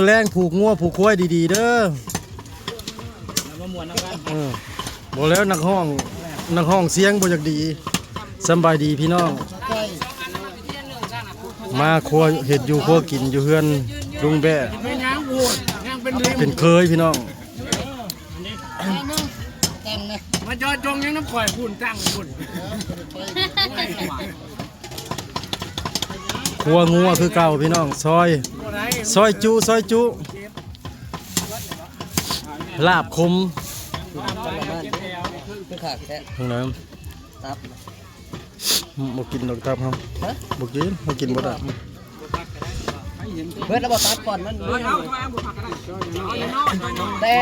ແລງຜູກງົວຜູກຄວາຍດີໆເດີ. ເອີ ບໍ່ແລ້ວນັກຮ້ອງ ນັກຮ້ອງສຽງບໍ່ຢາກດີ. ສຳບາຍດີພີ່ນ້ອງ ມາຄົວເຮັດຢູ່ຄົວກິນຢູ່ເຮືອນລຸງແບ້ ເປັນເຂີຍພີ່ນ້ອງ. ມາຈອດຈົ່ງຫຍັງນຳຂ້ອຍພຸ້ນ ຕັ້ງພຸ້ນ. ຄົວງົວຄືເກົ່າພີ່ນ້ອງ ຊອຍ ຊອຍຈຸ ຊອຍຈຸ ລາບຂົມ ຄືຄັກແທ້ ທາງນັ້ນ ຕັບ ອືມ ບໍ່ກິນດອກຕັບເຮົາ ຮະ ບໍ່ກິນ ເຮົາກິນບໍ່ໄດ້. ເບິດແລ້ວບໍ່? ຕັບກ່ອນມັນ ແຕ່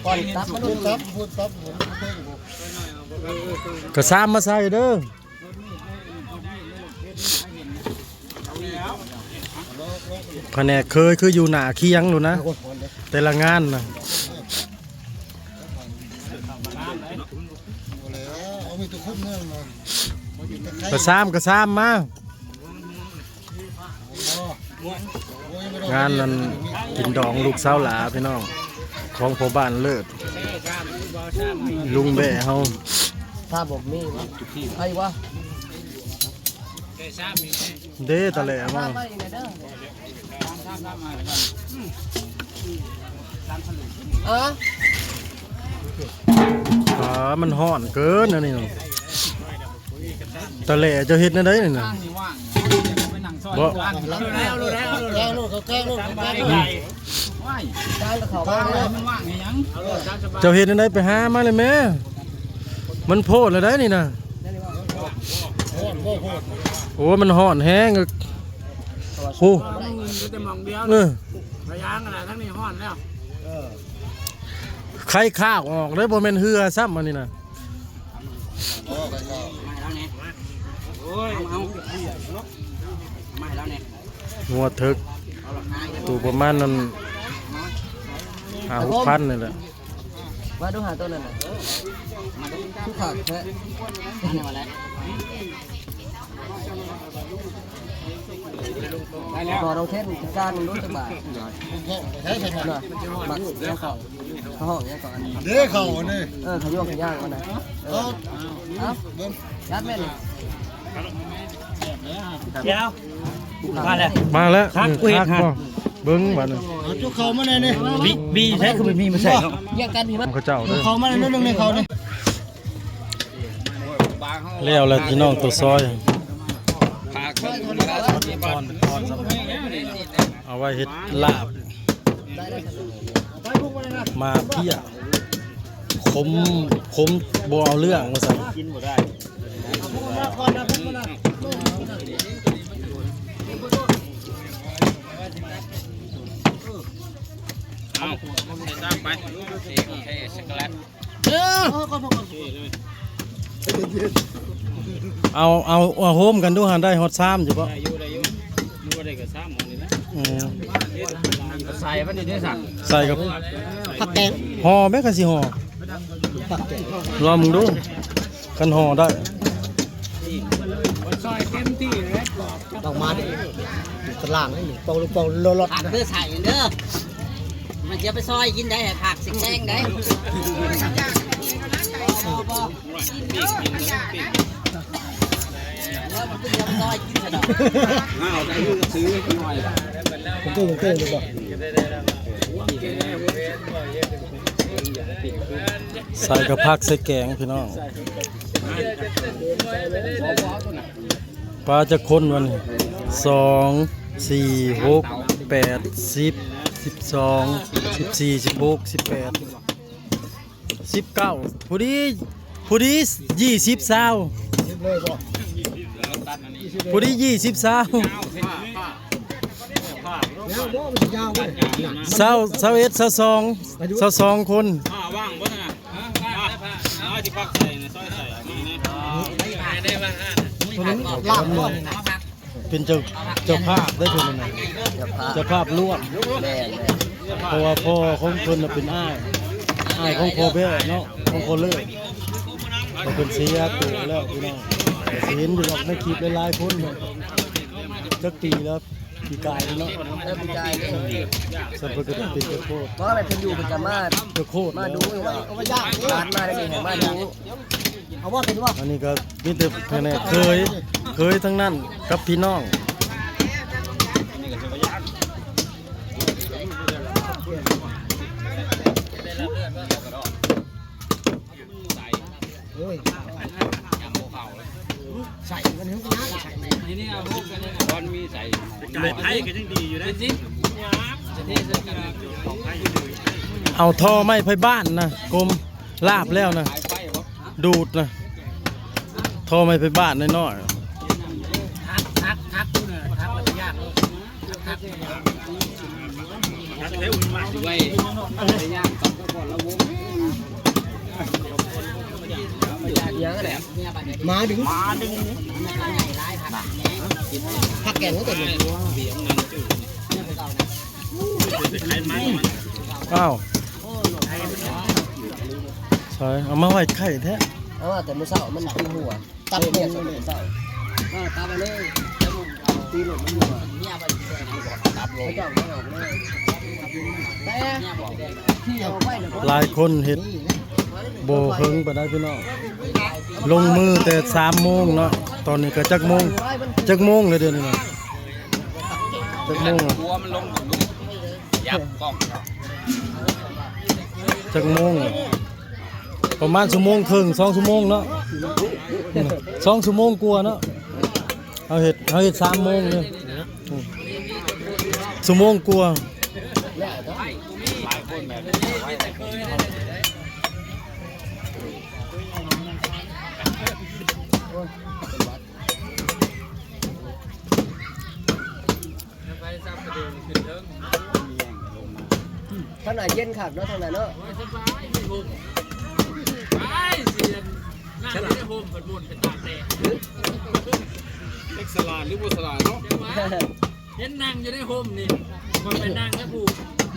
ກ່ອນຕັບມັນ ຕັບ ຕັບ ກະຊາມມາໃສ່ເດີ. ພະແນກເຂີຍຄືຢູ່ໜ້າຄຽງໂລດນະ ແຕ່ລະງານນະ. ກະຊາມ ກະຊາມມາ. ງານນັ້ນກິນດອງລູກສາວຫຼ້າພີ່ນ້ອງ ຂອງພໍ່ບ້ານເລີດ ລຸງແບ້ເຮົາ. ຖ້າບໍ່ມີວະ ໃຜວະ ເດ້ຕະແຫຼມາ. ເອີ ອ່າ ມັນຮ້ອນເກີນອັນນີ້. ຕະແຫຼເຈົ້າເຮັດແນວໃດນີ້ນະ? ບໍ່ ເຈົ້າເຮັດແນວໃດ? ໄປຫາມາເລີຍແມ່. ມັນໂພດແລ້ວໃດນີ້ນະ. ໂອ້ຍ ມັນຮ້ອນແຮງ. ໂອ້ ເອີ ໄຂ່ຂາວອອກເລີຍ ບໍ່ແມ່ນເຫື່ອຊ້ຳອັນນີ້ນະ. ງົວເຖິກ ໂຕປະມານນັ້ນ ຫ້າຫົກພັນນີ້ແຫຼະ. ມາດູຫາໂຕນັ້ນນະ ຄືຄັກແທ້. ໄປແລ້ວ ບໍ່ຕ້ອງເທັນຈັດການມັນໂລດຈັກບາດ. ໃຊ້ຊັ້ນນະ ໝາກຫຍັງເກາະ ເຂົາຮ້ອງຫຍັງເກາະ ອັນນີ້ເດ້ ເຂົາອັນນີ້ ເອີ ຂະຍວງຂະຍ່າງມັນນະ. ເອີ ເອົາ ເບິ່ງ ຈັດແມ່ນນີ້. ດຽວ ມາແລ້ວ ມາແລ້ວ ຄັກ ເອີ ເຮັດ ຄັກ ຄັກ ບໍ່ ເບິ່ງບາດນີ້. ເອົາຈຸເຂົ້າມາແດ່ນີ້ ບີ ບີໃຊ້ຄືບໍ່ມີມາໃສ່ເນາະ ແຍກກັນພີ່ມາ. ຂອງເຂົາເຈົ້າເດີ ເຂົ້າມາແດ່ໜຶ່ງໜຶ່ງເຂົ້ານີ້. ແລ້ວແຫຼະພີ່ນ້ອງ ໂຕຊອຍ ເອົາໄວ້ເຮັດລາບ ໝາກເພຍ ຂົມ ຂົມ ບໍ່ເອົາເລື່ອງວ່າຊັ້ນ. ເອົາ ໃສ່ຕາມໄປ ເຊ ເຊ ຊັກໂກແລັດ. ເອົາ ເອົາ ເອົາໂຮມກັນດູຫັ້ນ ໄດ້ຮອດສາມຢູ່ບໍ່? ໄດ້ຢູ່ ໄດ້ຢູ່ ບໍ່ໄດ້ກໍສາມໝໍນີ້ແຫຼະ. ອືມ ໃສ່ມັນນີ້ເດ້ຊັ້ນ ໃສ່ກັບຜັກແກງ ຫໍ່ແມ່ນ ຄັນຊິຫໍ່ ຜັກແກງ ລອງເບິ່ງດູ ຄັນຫໍ່ໄດ້. ຊອຍເຕັມທີ່ເລີຍ ດອກມາ ຕະຫຼາງນີ້ ເປົ່າລູກເປົ່າລອດ ຜັກເດີ ໃສ່ເດີ ມັນຈະໄປຊອຍກິນໄດ້ ໃຫ້ຜັກຊິແຂງໄດ້. ເອົາໄປຊອຍກິນຊະດອກ ເອົາໄປຊື້ໜ້ອຍ ເຕີມເຕີມບໍ່ ໃສ່ກັບຜັກໃສ່ແກງພີ່ນ້ອງ. ປາຈັກຄົນວະນີ້ ສອງ ສີ່ ຫົກ ແປດ ສິບ ສິບສອງ ສິບສີ່ ສິບຫົກ ສິບແປດ ສິບເກົ້າ ພໍດີ ພໍດີ ຊາວ ພໍດີ ຊາວ ຊາວ ຊາວເອັດ ຊາວສອງ ຊາວສອງຄົນ. ເປັນເຈົ້າ ເຈົ້າພາບໄດ້ເພິ່ນນະ ເຈົ້າພາບ ເຈົ້າພາບລວມ ແມ່ນ ເພາະວ່າພໍ່ຂອງເພິ່ນນະເປັນອ້າຍ ອ້າຍຂອງພໍ່ແບ້ເນາະ ຂອງພໍ່ເລີດ ແຕ່ເພິ່ນເສຍໂຕແລ້ວພີ່ນ້ອງ ກໍຊິເຫັນຢູ່ດອກໃນຄລິບຫຼາຍໆຄົນ ຈັກປີແລ້ວ ປີກາຍເນາະ ເອີ ປີກາຍເດ້ ສ່ວນເພິ່ນກໍຈະເປັນເຈົ້າໂຄດ ບໍ່ແມ່ນເພິ່ນຢູ່ເພິ່ນກໍມາ ເຈົ້າໂຄດ ມາດູເນາະ ຫຼານມາໄດ້ນີ້ໃຫ້ມາດູ ເອົາວ່າເປັນວ່າ ອັນນີ້ກໍມີແຕ່ພະແນກເຄີຍ ເຄີຍທັງນັ້ນກັບພີ່ນ້ອງ. ໂອ້ຍ ໃສ່ກັນເນາະ ໃສ່ ເອົາທໍ່ໄມ້ໄພບ້ານນະ ກົມ ລາບແລ້ວນະ ດູດນະ ທໍ່ໄມ້ໄພບ້ານນ້ອຍໆ. ມາດຶງ ມາດຶງ ຜັກແກງກໍເຕັມ ອ້າວ ໃສ່ ເອົາມາໄວ້ໃກ້ແທ້ ເອົາມາແຕ່ມື້ເຊົ້າ ມັນຄືຫົວ ຕັບຫົວ ເອີ ຕັບໄປເລີຍ ຕີລົງ ເມຍໄປ ເຂົາເຈົ້າບໍ່ອອກເລີຍ ແຕ່ທີ່ເອົາໄວ້ ຫຼາຍຄົນເຮັດບໍ່ເຖິງປານໃດພີ່ນ້ອງ ລົງມືແຕ່ສາມໂມງເນາະ ຕອນນີ້ກໍຈັກໂມງ ຈັກໂມງແລ້ວດຽວນີ້ນະ ຈັກໂມງແລ້ວ ຈັກໂມງແລ້ວ ປະມານຊົ່ວໂມງເຄິ່ງ ສອງຊົ່ວໂມງເນາະ ສອງຊົ່ວໂມງກວ່າເນາະ ເຮົາເຮັດ ເຮົາເຮັດສາມໂມງເດ້ ຊົ່ວໂມງກວ່າ. ທາງໜ້າເຢັນຄັກເນາະ ທາງໜ້າເນາະ ໂອ້ຍ ສະບາຍ ມີຮົ່ມ ໄປ ຊິ ນັ່ງຢູ່ໃນຮົ່ມ ເພິ່ນໝຸ່ນໄປຕາກແດດ ຈັກສະຫຼາດຫຼືບໍ່ສະຫຼາດເນາະ ເຫັນນັ່ງຢູ່ໃນຮົ່ມນີ້ ຂ້ອຍໄປນັ່ງນຳຜູ້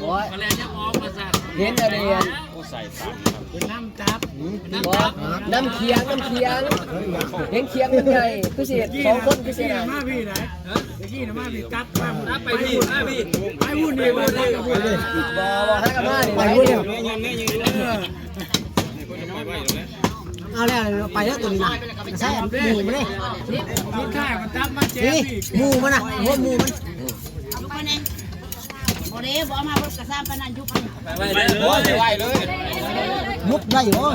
ໂອ້ຍ ກະແລ່ນຍັງອອກມາຊັ້ນ ເຫັນອັນນີ້ ໂອ້ ໃສ່ຕາມ ເປັນນ້ຳຈັບ ນ້ຳຈັບ ນ້ຳຂຽງ ນ້ຳຂຽງ ເຫັນຂຽງມັນໃຫຍ່ ຄືຊິເຮັດສອງຄົນ ຄືຊິ ຕະກີ້ນະມາພີ້ໄດ໋ ຕະກີ້ນະມາພີ້ ຕັດມາ ຕັດໄປພີ້ ມາພີ້ ໄປພຸ້ນເດ້ ໄປພຸ້ນເດ້ ບໍ່ ບໍ່ໃຫ້ກັນມານີ້ ໄປພຸ້ນເດ້ ເອີ ເອົາແລ້ວ ໄປແລ້ວຕົວນີ້ນະ ໃສ່ໝູມັນເດ້ ສຸດທ້າຍມັນຈັບມາແຈມອີກ ໝູມັນນະ ໂອ້ ໝູມັນ ຢູ່ໄປແດ່ ບໍ່ເດ້ ບໍ່ເອົາມາເບິດກະຊາປານນັ້ນ ຢູ່ໄປ ໄປໄວ້ເລີຍ ໂອ້ຍ ໄປໄວ້ເລີຍ ມຸດໄດ້ບໍ່?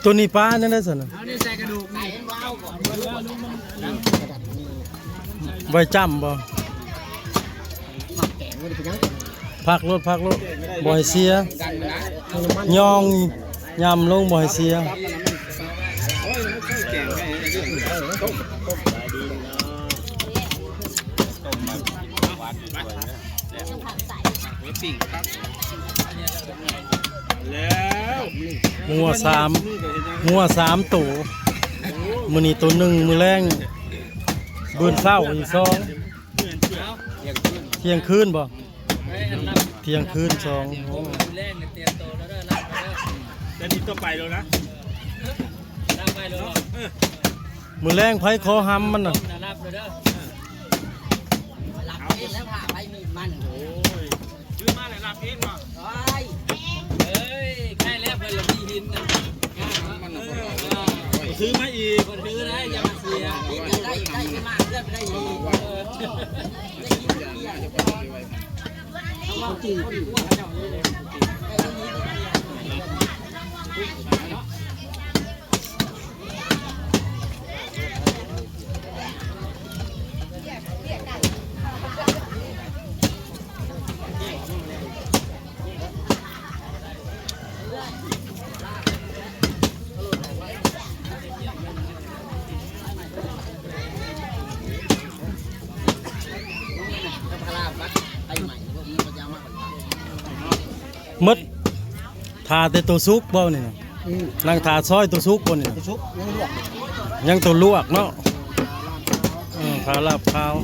ໂຕນີ້ປາແນວໃດຊັ້ນນະ? ເອົານີ້ໃສ່ກະດູກນີ້ ໄວ້ຈ້ຳບໍ່? ພັກໂລດ ພັກໂລດ ບໍ່ໃຫ້ເສຍ ຍ່ອງຫຍ້ຳລົງ ບໍ່ໃຫ້ເສຍ. ງົວສາມ ງົວສາມໂຕ ມື້ນີ້ໂຕໜຶ່ງ ມື້ແລງ ມື້ເຊົ້າອີກສອງ ທ່ຽງຄືນບໍ່? ທ່ຽງຄືນສອງ ໂອ້ ແຕ່ນີ້ຕໍ່ໄປແລ້ວນະ ມື້ແລງໃຜຂໍຫຳມັນນະ? ຊື້ມາແລ້ວລາບເອງເນາະ ເອີຍ ໃກ້ແລ້ວເພິ່ນລະມີຫີນນະ ຊື້ມາອີກ ເພິ່ນຊື້ໄດ້ ຢ່າມາເສຍ ກິນໄດ້ ໄດ້ມາເພື່ອໄດ້ອີກ ເອີ. ໝົດ ຖ້າແຕ່ໂຕສຸກບໍ່ນີ້ນະ? ອືມ ນັ່ງຖ້າຊອຍໂຕສຸກບໍ່ນີ້ນະ? ໂຕສຸກ ຍັງລວກ ຍັງໂຕລວກເນາະ ເອີ ຖ້າລາບຂາວ.